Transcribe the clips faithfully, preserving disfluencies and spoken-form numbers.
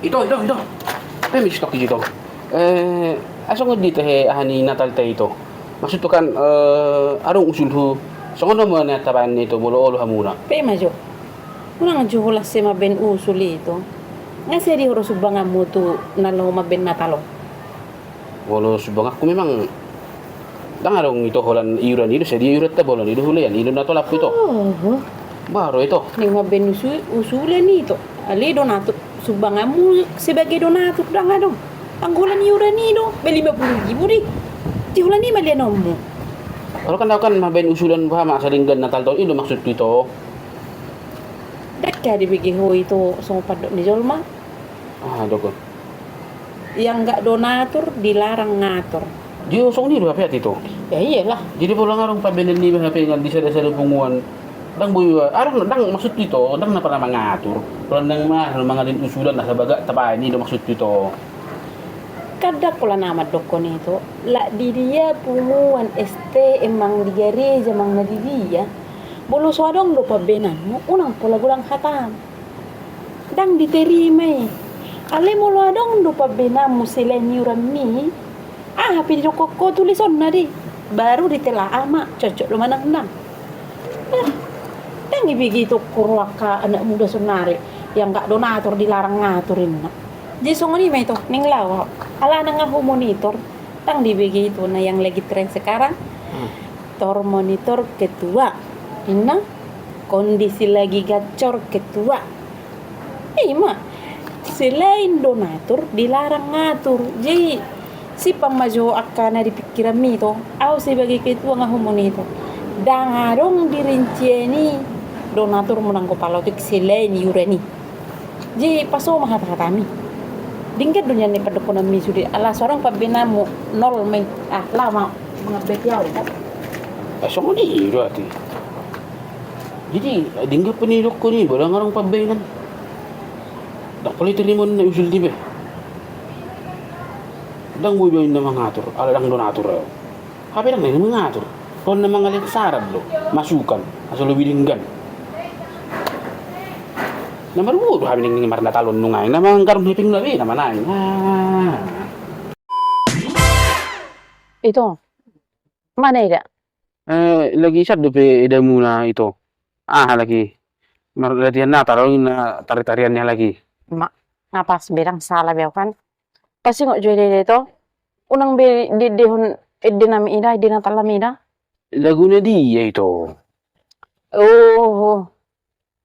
Ito, ito, ito. Pe mistok ito. Eh, asongon dia tahe aha ni Natal ta ito. Maksudhu kan, eh, adong usulhu. Songon on ma na tabaen ito molo olo hamuna. Pe ma jo. Unang jo holan sai mambaen usul ito. Nga sadia do sumbanganmu tu na laho mambaen Natal on? Molo sumbanganku memang ndang adong ito holan iuran i do, sadia iuranta, holan i do hulehon, i do na tolaphu ito. Oh. Baru ito. Naeng mambaen usu-, usulan ito. Alai donatur, sumbanganmu sebagai donatur ndang adong. Anggo holan iuran i do, ba lima puluh ribu di. Di holan i ma lehononmu. Olo kan, au kan mambaen usulan boha ma asa denggan Natal taon i do maksudhu ito. Ndang hea dibege ho ito songon pandok ni jolma. Ah, dohot. Yang nggak donatur dilarang ngatur. Dia songon i do hape ito. Ya iyalah. Jadi molo nga adong pambaenan niba hape nga di sada-sada punguan. Ndang boi, adong ndang maksudhu ito, ndang na pernah mangatur. Molo ndang ma, mangalehon usulan na sabaga tabaen i do maksudhu ito. Kadang pola na mandokkon ito, lak di dia punguan S T M, mang di gareja, mang na di dia. Molo so adong do pambaenanmu, unang pola godang hatam. Ndang diterima i. Alai molo adong do pambaenanmu selain iuranmi, aha pe didokkon ho tulisonna di. Baru ditelaah ma, cocok do manang ndang. Eh, ndang ibege ito koro angka anak muda sonari, yang nggak donatur dilarang ngatur inna. Jadi songon i ma ito, naeng laho. Alana nga humonitor, ndang dibege ito na yang lagi tren sekarang. Hmm. Tor monitor ketua. Inna, kondisi lagi gacor ketua. I ma, selain donatur dilarang ngatur. Jadi simpang ma jo angka na di pikiranmi ito. Au sebagai ketua nga humonitor. Ndang adong di rincian i donaturmu nanggo palotik selain iuran i. Jadi paso ma hata-hatami. Denggan do nian pandokkonanmi sude, ala so adong pambaenanmu, nol ma i. Ah, laho ma mangambati au. Ah, songon i do ate. Jadi denggan pe nidokkon i, ba ndang adong pambaenan. Ndang pola tarima na usul niba. Ndang boi ba inna mangatur, ala ndang donatur au. Hape ndang na mangatur. Ho na mangalehon saran do, masukan, asa lobi denggan. Na marboru hami nang marnatalon nunga i, na manggarung hepeng na be na manang. Ah. Ito. Mana eda? Eh, lagi sat dope edamuna ito. Aha lagi? Mar-, latihan Natal, na tari-tarian ni aha lagi? Ma, nga pas be ndang sala be au kan. Pasingot jo eda, eda ito. Unang be di, di, diedehon ede nami eda, ede Natal nami eda. Lagu na dia ito? Oh,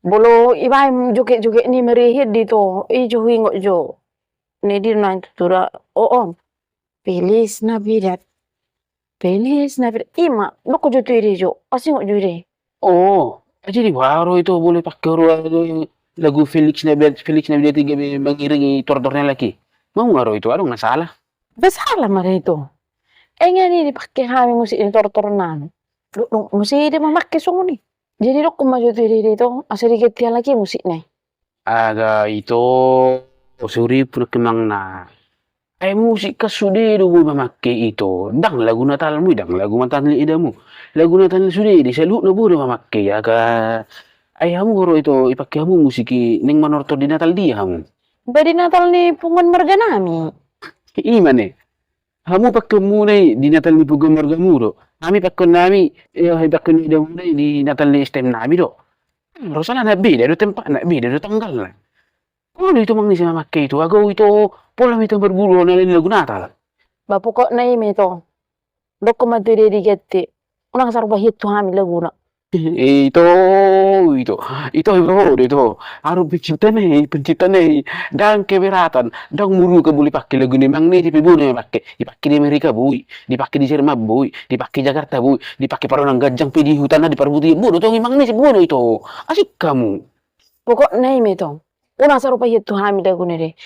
molo ibaen joget-joget ni marihit di ito, i jo huingot jo. Na dia na tutu da, oh, oh. Feliz Navidad. Feliz Navidad. I ma, dokkon jo tu ede jo. Pasingot jo ede. Oh, jadi boha ro ito, molo dipake ro lagu Feliz Navidad, Feliz Navidad i gabe mangiringi tortor ni halak i? Boha ro ito, adong na sala? Ba sala ma da ito. Ai nga dipake hami musik ni tortor nami. Dok, dok, muse eda mamake songon i. Jadi dokkon ma jo tu eda, eda ito, asa diganti halak i musikna i. Aga ito, suri pun kemang na. Ai musik kan sude do boi mamake ito. Ndang lagu Natalmu i, ndang lagu Natal ni edamu. Lagu Natal ni sude di saluhutna boi do mamake i. Aga ai hamu ro ito, ipake hamu musik i naeng manortor di Natal dia hamu? Ba di Natal ni punguan marga nami. I ma ne. Hamu pakeonmuna i di Natal ni punguan margamu do. Hami pakeon nami, eh, pakeon ni edamuna i di Natal ni S T M nami do. Ro sala na beda do tempatna, beda do tanggalna. Olo ito manang na ise mamake ito, ago ito pola ma ito marguru na lain lagu Natal. Ba pokokna i ma ito. Dokkon ma tu eda diganti. Unang sarupahian tu hami laguna. Ito, ito, ito, ito, ito, ito. Aru pencipta na i, pencipta na i. Ndang keberatan, ndang muruk boi dipake lagu ni manang na ise pe boi dipake. Dipake di Amerika boi, dipake di Jerman boi, dipake Jakarta boi, dipake parunang ganjang pe di huta na di parbutian boi do tong i manang na ise pe boi do ito. Asik hamu. Pokokna i ma ito. Unang sarupahian tu hami laguna de.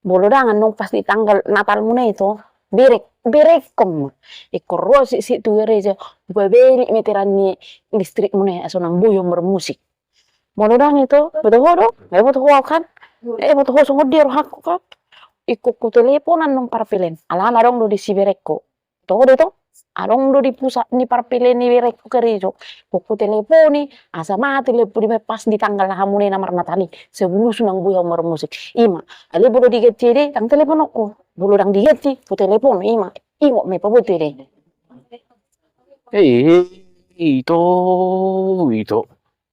Molo ndang annon pas di tanggal Natalmuna ito, berek, berekkon ma. Ingkon ro sik, sik tu gareja, hupabelit meteran ni listrikmuna i, asa unang boi ho marmusik. Molo ndang ito, boto ho do, eh, boto ho au kan. Eh, boto ho songon dia rohangku kan. Ingkon hutelepon annon parpelen. Alana adong do disi berekku. Toho do ito. Adong do di pusat ni parpelean ni berengku karejo. Pokok teleponi, asa mate telepon i, pas di tanggal hamu na marnatal i. Sebelum sunang bui hamu marmusik. Ima, ale bolo diganti ede, ndang telepon ho. Bolo ndang diganti, ku telepon, ima. Ima, me paboto ede. Eh, ito, ito.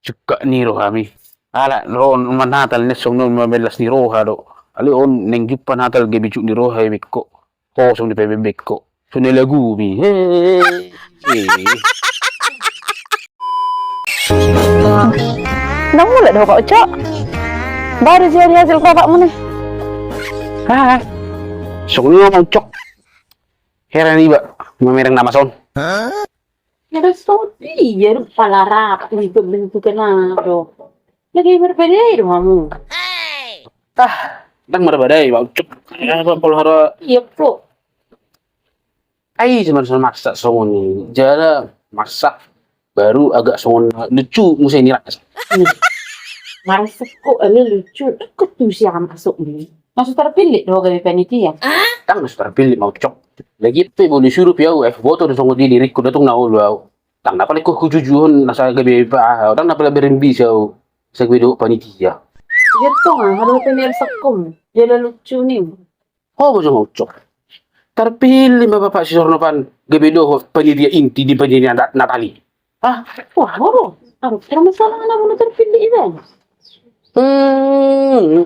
Jungkat ni rohami. Ala ro on marnatal, naeng songon on ma melas ni roha do. Ale on naeng jumpa Natal gabe jungkat ni roha i, bengkok. Kosong di pe bengkok. Songon lagumi. Hei. Ndang mulak do ho, Pak Ucok? Baru jadi hasil rapat mu ni. Ah, songon i ma, Ucok. Heran iba, mamereng nama son. Heran son, iya do pala rapat bentuk-bentukan na do. Lagi marbadai do hamu. Ah, ndang marbadai, Pak Ucok. Apa, pola hara. Iya, po. Ai, cuman soal masak songon i. Jala masak baru agak songon lucu muse ni rasa. Masak kok ale lucu, kok tu siapa masuk ni? Masuk terpilih do gabe panitia. Ndang masuk terpilih, Pak Ucok. Lagi pe boi disuruh pe au, eh, boto do songon i diringku, datung na olo au. Ndang na pala ho hujujuhon nasa gabe pa, ndang na pala berembisa au. Sa gabe dohot panitia. Iya tong, ah, halo panitia sakom. Dia lalu lucu ni. Ho, boso ma, Ucok. Terpilih ma Bapak si Sornopan gabe dohot panitia inti di panitia na-, Natal i. Hah? Wah, ho do. Aduh, permasalahan na molo terpilih i kan. Hmm.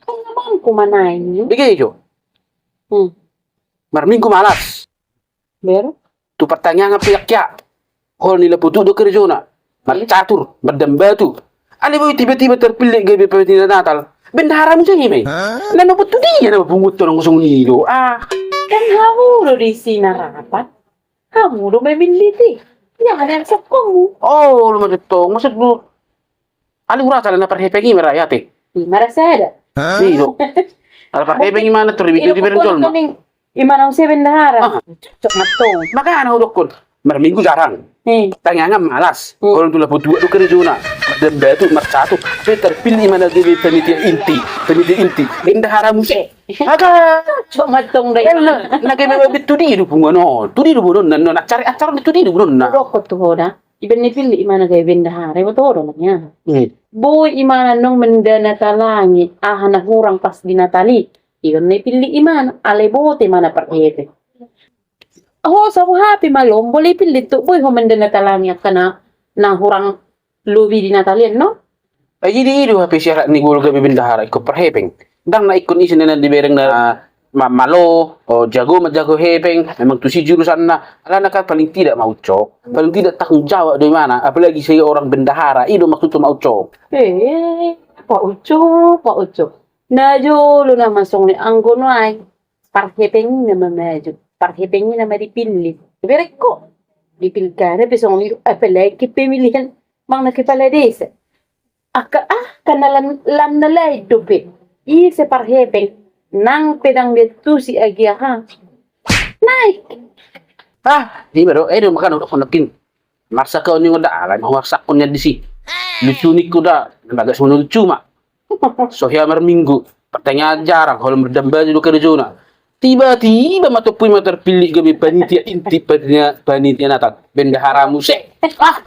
Kan namangku mana ini? Bege jo. Hmm. Marminggu malas. Baru? Tu partangiangan pe ia. Holan di lapo tuak do karejona. Marcatur, mardam batu. Alai boi tiba-tiba terpilih gabe panitia Natal. Bendahara muse i ma i. Hah? Na nopot tu dia nama punguanhon songon i do. Ah. Kan hamu do disi na rapat. Hamu do memilih i. Ia ma na sakommu. Oh, lu maksud tong. Maksud lu. Alai urasa na parhepeng i ma rakyat i. I ma rasa ada. Hah? I do. Ala parhepeng i ma na tor i, i do, di pokokna berengkol ma. Ima na muse bendahara. Ah. Cocok ma tong. Makana hudokkon, marminggu jarang. Hmm. Tangiangan malas. Hmm. Holan tu lapo tuak do karejona. Mardam batu, marcatur. Pe terpilih i ma na gabe panitia inti. Panitia inti. Bendahara muse. Maka. Cocok ma tong da. Na gabe tu dia do punguan on. Tu dia do boanonna. Na cari acara tu dia do boanonna. Hudokkon tu ho da. Iba na pilih i ma na gabe bendahara. Iba tu ho do nang ia. Hmm. Boi i ma na nang mendanatalangi aha na hurang pas di Natal i. Iba na pilih i ma na, alai bote ma na parhepeng. Ho, sabu hape ma lombo le pilih tu, boi ho mendanatalangi angka na, na hurang lobi di Natal i, no? Ai jadi i do hape syarat ni gabe bendahara, ingkon parhepeng. Ndang na ingkon ise na dibereng na ma-, malo, o, jago ma jago hepeng, memang tusi jurusanna. Alana kan paling tidak ma, Ucok. Paling tidak tanggung jawab do i ma na, apalagi seorang bendahara, i do maksudhu ma, Ucok. Eh, Pak Ucok, Pak Ucok. Na jolo nama songon i, anggo nuaeng parhepeng i nama maju, parhepeng i nama dipilih. Berengkok di pilkada pe songon i do, apalagi pemilihan manang na kepala desa. Angka, ah, angka na lan-, lan na lain dope. Ise parhepeng, nang pe ndang diantusi agia ha. Naik. Ah, i ma do, eh, do makana hudokkon nangkin. Marsak ho ninna da, alai ma humarsakhon nian disi. Lucu ningku da, na bagas ma na lucu ma. So hea marminggu, partangiangan jarang, holan mardam batu do karejona. Tiba-tiba ma tompu i ma terpilih gabe panitia inti, panitia, panitia Natal. Bendahara muse. Ah,